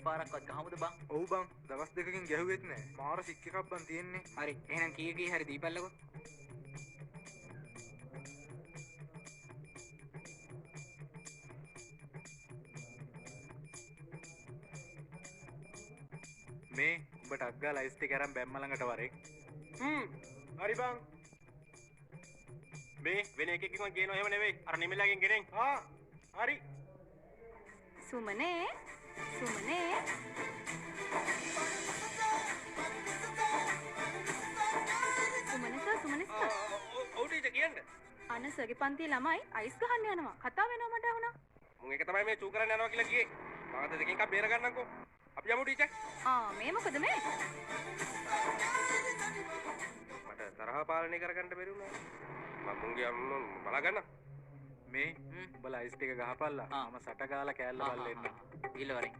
පාරක්වත් ගහමුද බං? ඔව් බං, දවස් දෙකකින් ගැහුවෙත් නෑ. මාර සික් එකක් බං තියෙන්නේ. හරි, එහෙනම් කී කී හරි දීපල්ලකෝ. මේ උඹ ටක් ගාලා අයිස් ටික අරන් බැම්ම ළඟට වරේ. හ්ම් හරි බං. මේ වෙන එකෙක්ගෙන්වත් ගේනවා එහෙම නෙවෙයි. අර නිමලාගෙන් ගෙනෙන්. ආ හරි. සුමනේ, සුමනේ, සුමන සර්, සුමන සර්. ඔව් ටීචර්, කියන්න. අන්න සර්ගේ පන්තියේ ළමයි අයිස් ගහන්න යනවා. කතා වෙනවා මට අහුණා. මුන් එක තමයි මේ චූ කරන්න යනවා කියලා කියේ. මං අද දෙකෙන් එකක් බේර ගන්නම්කෝ. අපි යමු ටීචර්. ආ, මේ මොකද මේ? මට තරහ පාලනය කරගන්න බැරි වුණා. මං මුන්ගේ අම්ම බලා ගන්න. මේ උඹලා අයිස් ටික ගහපල්ලා. මම සට ගාලා කෑල්ල බලලා එන්න. ගිහලා වරෙන්.